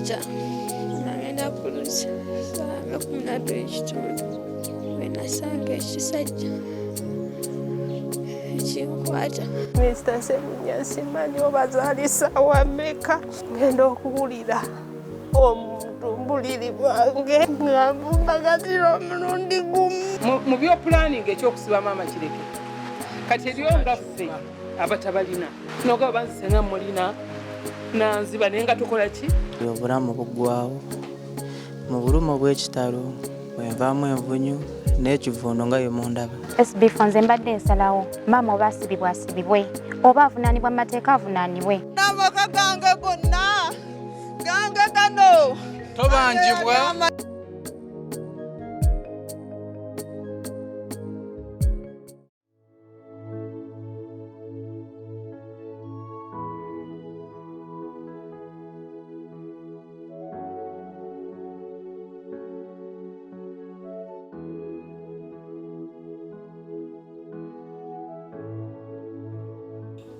makya nga ngenda ku luzzi ssaawa nga 12:15 bwe nasanga ekisajja ekinkwata. Minisita Ssebunya simanyi oba zaali ssaawa mmeka ngenda okuwulira omuntu mbuliri bwange nga nvumbagatira omulundi gumu. Mu byopulaninga ekyokusiba maama kireke kati eriyo nga ffe abatabalina nogaba banzise nga mulina nanziba naye nga tukola ki? Obulamu buggwawo mu bulumi obw'ekitalo bwenvaamu envunyu n'ekivuuno nga bwe mundaba. SB4 nze mbadde nsalawo maama oba asibibwa asibibwe oba avunaanibwa mu mateeka avunaanibwe. N'amaka gange gonna gange gano tobanjibwa.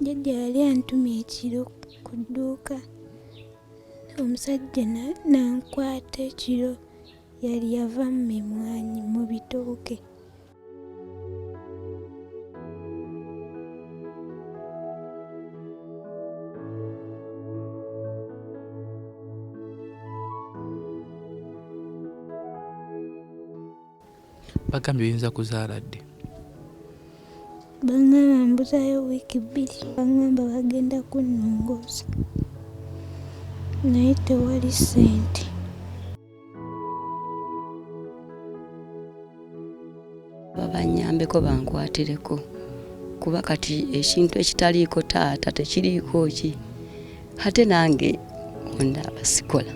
Jjajja yali antumye ekiro ku dduuka, omusajja n'ankwata ekiro, yali yava mu mimwanyi mu bitooke. Bagambye oyinza kuzaala ddi? Bangamba mbuzaayo wiiki 2, bangamba bagenda kunnongoosa naye tewali ssente. Babanyambeko bankwatireko kuba kati ekintu ekitaliiko taata tekiriiko ki, ate nange ondaba sikola.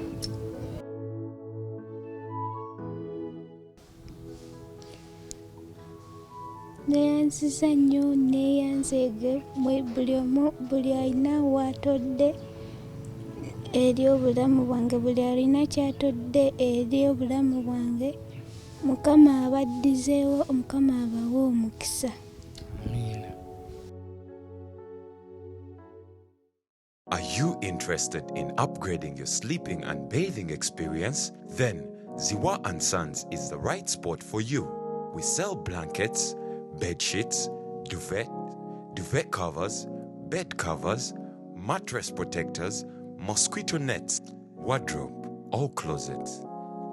Neeyanziza nnyo neeyanzeege buli omu buli alina w'atodde eri obulamu bwange, buli alina ky'atodde eri obulamu bwange, Mukama abaddizeewo, Mukama abawe omukisa. Amiina. Are you interested in upgrading your sleeping and bathing experience? Then Ziwa and Sons is the right spot for you. We sell blankets, bed sheets, duvet, duvet covers, bed covers, mattress protectors, mosquito nets, wardrobe or closets,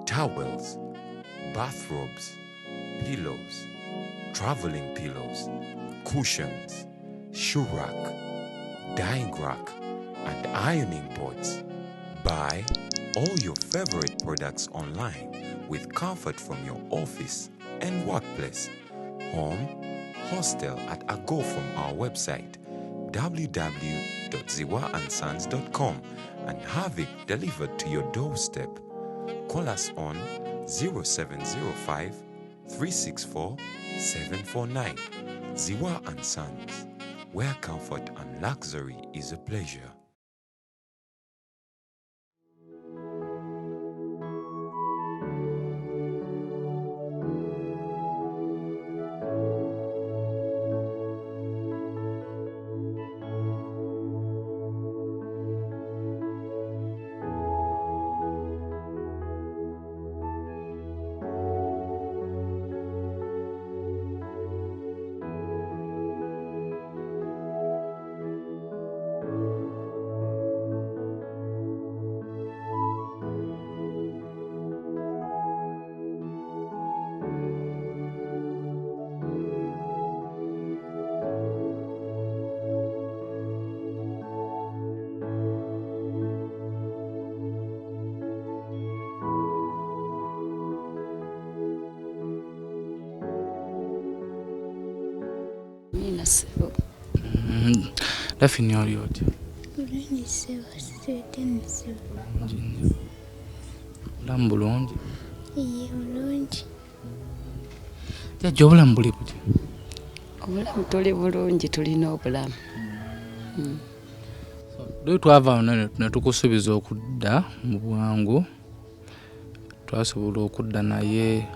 towels, bathrobes, pillows, traveling pillows, cushions, shoe rack, dyeing rack, and ironing boards. Buy all your favorite products online with comfort from your office and workplace, home, hostel at a go from our website www.ziwaandsons.com and have it delivered to your doorstep. Call us on 0705 364 749. Ziwa and Sons, where comfort and luxury is a pleasure. Amiina ssebo. Daphne oli otya? Bulungi ssebo, sireeteni ssebo. Bulungi nnyo. Obulamu bulungi? Iye bulungi. Jjajja obulamu buli butya? Obulamu tuli bulungi, tulina obulamu. Lwe twava wano ne tukusuubiza okudda mu bwangu, twasobola okudda naye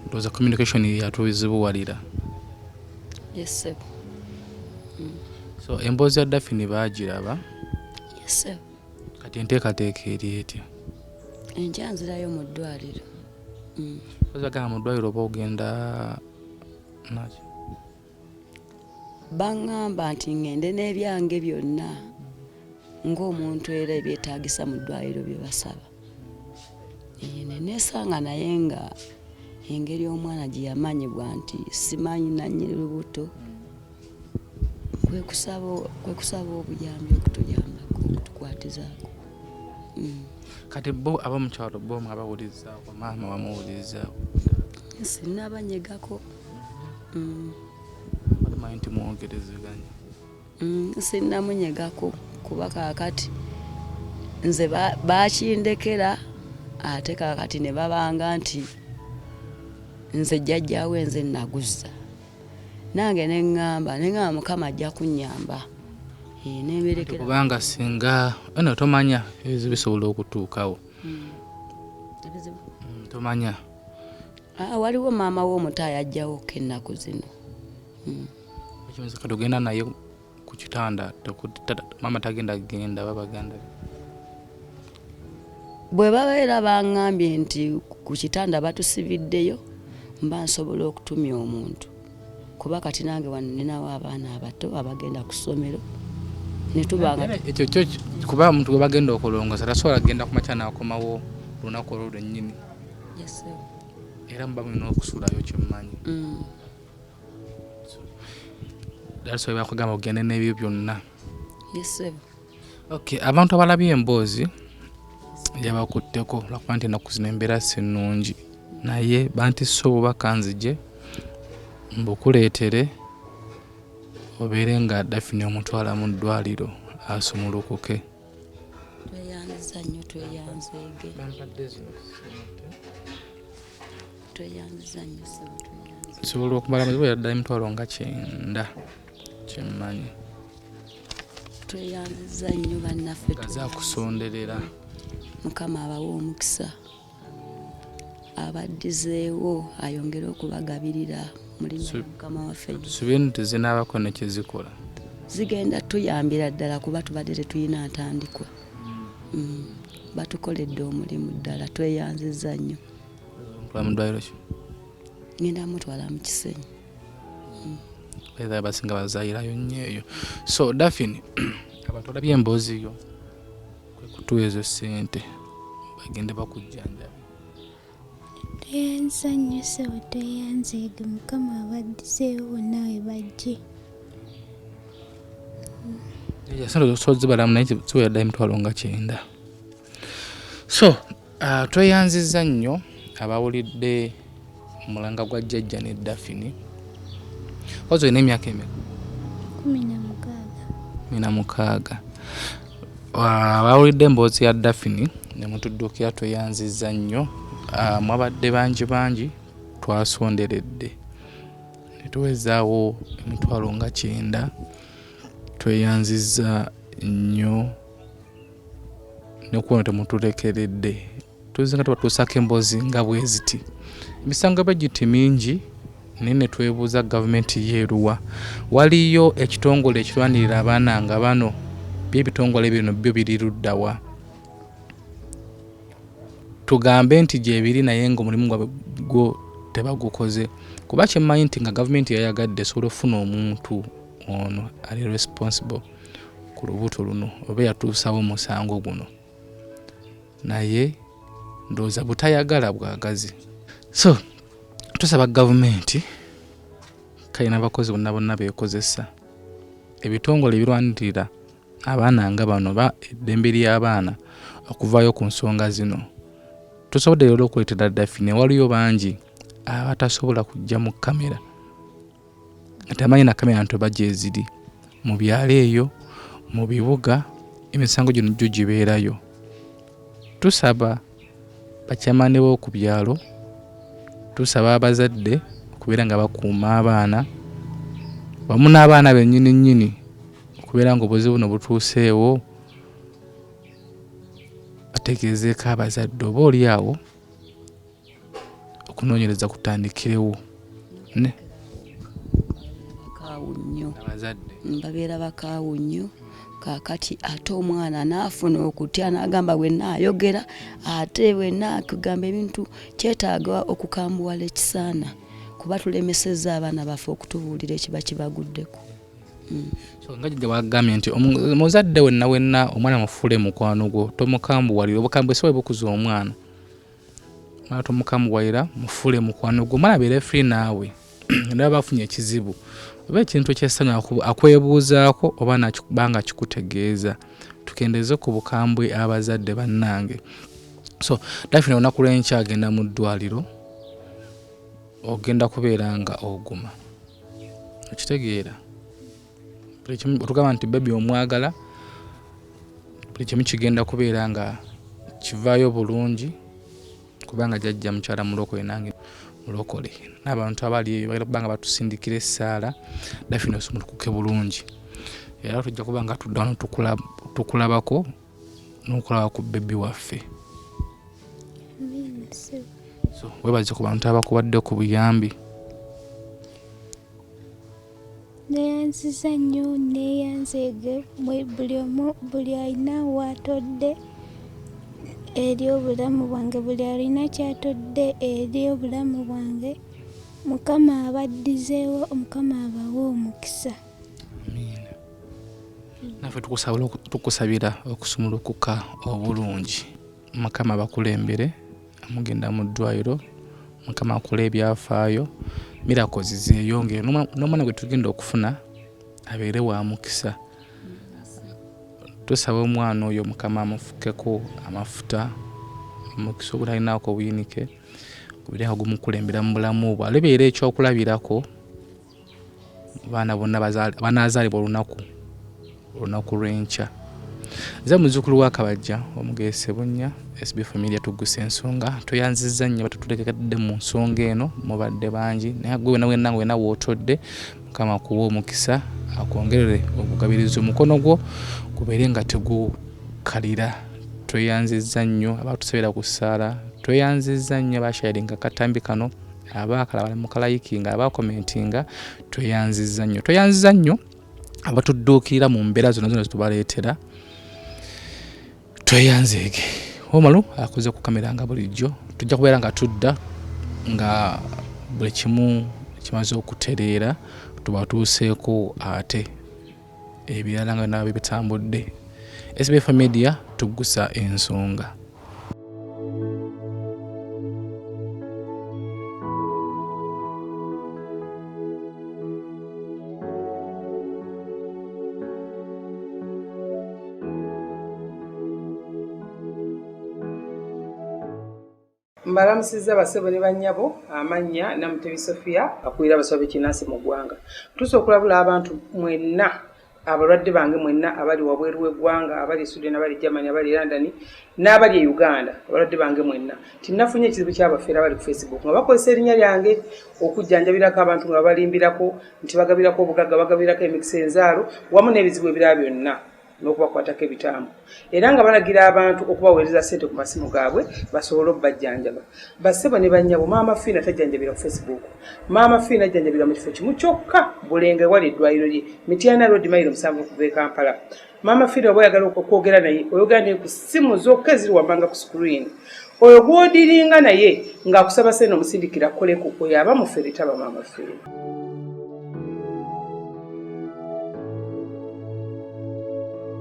ndowooza communication yatuzibuwalira. Yes ssebo. So emboozi ya Daphne baagiraba. Yes ssebo. Kati enteekateeka eri etya? Enkya nzirayo mu ddwaliro. Ozagamba mu ddwaliro oba ogenda naki? Baŋŋamba nti ŋŋende n'ebyange byonna ng'omuntu era ebyetaagisa mu ddwaliro bye basaba. Ne neesanga naye nga engeri omwana gye yamanyibwa nti simanyi nannyini lubuto, kwe kusaba obuyambi okutuyambako okutukwatizaako. Kati bo ab'omukyalo bo mwabawulirizaako, maama wamuwulirizaako? Sinnabanyegako. Omanyi nti mwogerezeganya? Sinnamunyegako kuba kaakati nze bakindekera, ate kaakati ne babanga nti nze jjajjaawe nze naguzza. Nange ne ŋŋamba Mukama ajja kunnyamba. Nemberekera. Kubanga singa eno tomanya ebizibu bisobola okutuukawo. Ebizibu? Tomanya. Waliwo maama w'omuto ayajjawo ennaku zino. Ekiyinza kati ogenda naye ku kitanda, maama tagenda kugenda babaganda. Bwe babeera baŋŋambye nti ku kitanda batusibiddeyo, mba nsobola okutumya omuntu. Kuba kati nange wano nninawo abaana abato abagenda ku ssomero. Ne tubanga ekyo kyo kuba omuntu gwe bagenda okulongoosa tasobola kugenda ku makya n'akomawo lunaku olwo lwennyini. Yes, sir. Era muba mulina okusulayo kyemmanyi. That's why bakugamba ogende n'ebyo byonna. Yes, sir. Okay, abantu abalabye emboozi yabakutteko lwakuba nti ennaku zino embeera si nnungi, naye bantisse obubaka nzije mbukuleetere obeere nga Daphne omutwala mu ddwaliro asumulukuke. Tweyanziza nnyo, tweyanzeege. Bampadde zino ssente. Tweyanziza nnyo ssebo, tweyanziza. Nsobola okumala amazibu ddala emitwalo nga 90 kyemmanyi. Tweyanziza nnyo bannaffe. Nga zaakusonderera. Mukama abawe omukisa, abaddizeewo, ayongere okubagabirira mulimu Mukama waffe. Tusubire nti tezinaabako ne kye zikola. Zigenda tuyambira ddala kuba tubadde tetulina ntandikwa. Batukoledde omulimu ddala, tweyanzizza nnyo. Omutwala mu ddwaliro ki? Ngenda mutwala mu Kisenyi. Era abasinga bazaayirayo nnyo eyo. So Daphne, abantu olabye emboozi yo kwe kutuwa ezo ssente bagende bakujjanjabe. Tweyanziza nnyo ssebo, tweyanzeege. Mukama abaddizeewo bonna we bajje. Sente osobola ozibalamu naye ziwera ddala emitwalo nga 90. So tweyanzizza nnyo abawulidde omulanga gwa jjajja ne Daphne. Ozo olina emyaka emeka? 16. 16. Abawulidde emboozi ya Daphne ne mutuddukira tweyanzizza nnyo. Mwabadde bangi bangi, twasonderedde ne tuwezaawo emitwalo nga 90. Tweyanzizza nnyo ne kuno temutulekeredde. Tuzinga tubatuusaako emboozi nga bwe ziti. Emisango bwe giti mingi naye ne twebuuza gavumenti yeeruwa. Waliyo ekitongole ekirwanirira abaana nga bano, byo ebitongole bino byo biri ludda wa? Tugambe nti gyebiri naye ng'omulimu gwabwe gwo tebagukoze. Kuba kyemmanyi nti nga gavumenti yayagadde esobola okufuna omuntu ono ali responsible ku lubuto luno oba yatuusawo omusango guno, naye ndowooza butayagala bwagazi. So tusaba gavumenti kale n'abakozi bonna bonna beekozesa ebitongole ebirwanirira abaana nga bano ba eddembe ly'abaana okuvaayo ku nsonga zino. Tusobodde leero okuleetera Daphne, waliyo bangi abatasobola kujja mu kamera nga tebamanyi na kamera nti oba gyeziri mu byalo eyo, mu bibuga, emisango gino gyo gibeerayo. Tusaba bakyamaani b'oku byalo, tusaba abazadde okubeera nga bakuuma abaana wamu n'abaana bennyini nnyini okubeera ng'obuzibu buno butuuseewo bategeezeeko abazadde oba oli awo okunoonyereza kutandikirewo. Bakaawu nnyo. Abazadde. Babeera bakaawu nnyo. Kaakati ate omwana n'afuna okutya n'agamba bwe nnaayogera ate bwe nnaakugamba ebintu kyetaaga okukambuwala ekisaana kuba tulemesezza abaana baffe okutubuulira ekiba kibaguddeko. So nga jjajja bwagambye nti omuzadde wenna wenna omwana mufuule mukwano gwo, tomukambuwalira. Obukambwe si bwe bukuza omwana. Omwana tomukambuwalira, mufuule mukwano gwo, omwana abeere free naawe. Naye aba afunye ekizibu oba ekintu ekyessanyu akwebuuzaako oba nakuba nga kikutegeeza. Tukendeeze ku bukambwe abazadde bannange. So Daphne olunaku lw'enkya agenda mu ddwaliro, ogenda kubeera nga oguma, okitegeera? Buli kimu otugamba nti baby omwagala, buli kimu kigenda kubeera nga kivaayo bulungi, kubanga jajja mukyala mulokole nange mulokole, n'abantu abali eyo bagenda kuba nga batusindikira essaala Daphne osumulukuke bulungi. Era tujja kuba nga tudda wano tukulabako n'okulaba ku bebi waffe. So webaze ku bantu abakuwadde ku buyambi. Neyanziza nnyo neyanzeege buli omu buli alina waatodde eri obulamu bwange, buli alina kyatodde eri obulamu bwange, Mukama abaddizeewo, Mukama abawe omukisa. Amiina. Naffe tukusabira okusumulukuka obulungi. Mukama abakulembere mugenda mu ddwaliro, Mukama akole ebyafaayo, miracles zeeyongere, n'omwana gwe tugenda okufuna abeere wa mukisa. Tusaba omwana oyo Mukama amufukeko amafuta, omukisa ogutalinaako obuyinike gubeere nga gumukulembera mu bulamu bwe, alibeera ekyokulabirako baana bonna banaazaalibwa olunaku lw'enkya. Nze muzzukulu wa Kabajja Omugeye Ssebunya, SB Familia tuggusa ensonga. Tweyanzizza nnyo abatutulekedde mu nsonga eno, mubadde bangi, naye gwe wena wena wena w'otodde, Mukama akuwe omukisa, akwongerere obugabirizi, omukono gwo gubeere nga tegukalira. Tweyanzizza nnyo abatusabira ku ssaala, tweyanzizza nnyo abasharinga akatambi kano, abaakalaba mukalayikinga, abakomentinga, tweyanzizza nnyo. Tweyanzizza nnyo abatudduukirira mu mbeera zonna zonna zetubaleetera. Tweyanzeege. Omalu akoze ku kamera nga bulijjo. Tujja kubeera nga tudda nga buli kimu kimaze okutereera, tubatuuseeko ate ebirala nga nabyo bitambudde. SBF Media tuggusa ensonga. Mbalamusizza bassebo ne bannyabo, amannya Namutebi Sophia akulira abasawo b'ekinnansi mu ggwanga. Ntuuse okulabula abantu mwenna abalwadde bange mwenna abali wabweru w'eggwanga, abali e Sweden, abali e Germany, abali e London n'abali e Uganda, abalwadde bange mwenna nti nafunye ekizibu ky'abafere abali ku Facebook nga bakozesa erinnya lyange okujjanjabirako abantu nga babalimbirako nti bagabirako obugagga, bagabirako emikisa enzaalo wamu n'ebizibu ebirala byonna. n'okubakwatako ebitambo era nga balagira abantu okubaweereza ssente ku masimu gaabwe basobole okubajjanjaba. Bassebo ne bannyabo, Maama Fiina tajjanjabira ku Facebook. Maama Fiina ajjanjabira mu kifo kimu kyokka, Bulenga ewali eddwaliro lye, Mityana Road mayiro 7 okuva e Kampala. Maama Fiina oba oyagala okwogera naye, oyogera naye ku ssimu zokka eziri wammanga ku screen. Oyo gw'odiringa naye ng'akusaba ssente omusindikira akkoleko, oyo aba mufere taba Maama Fiina.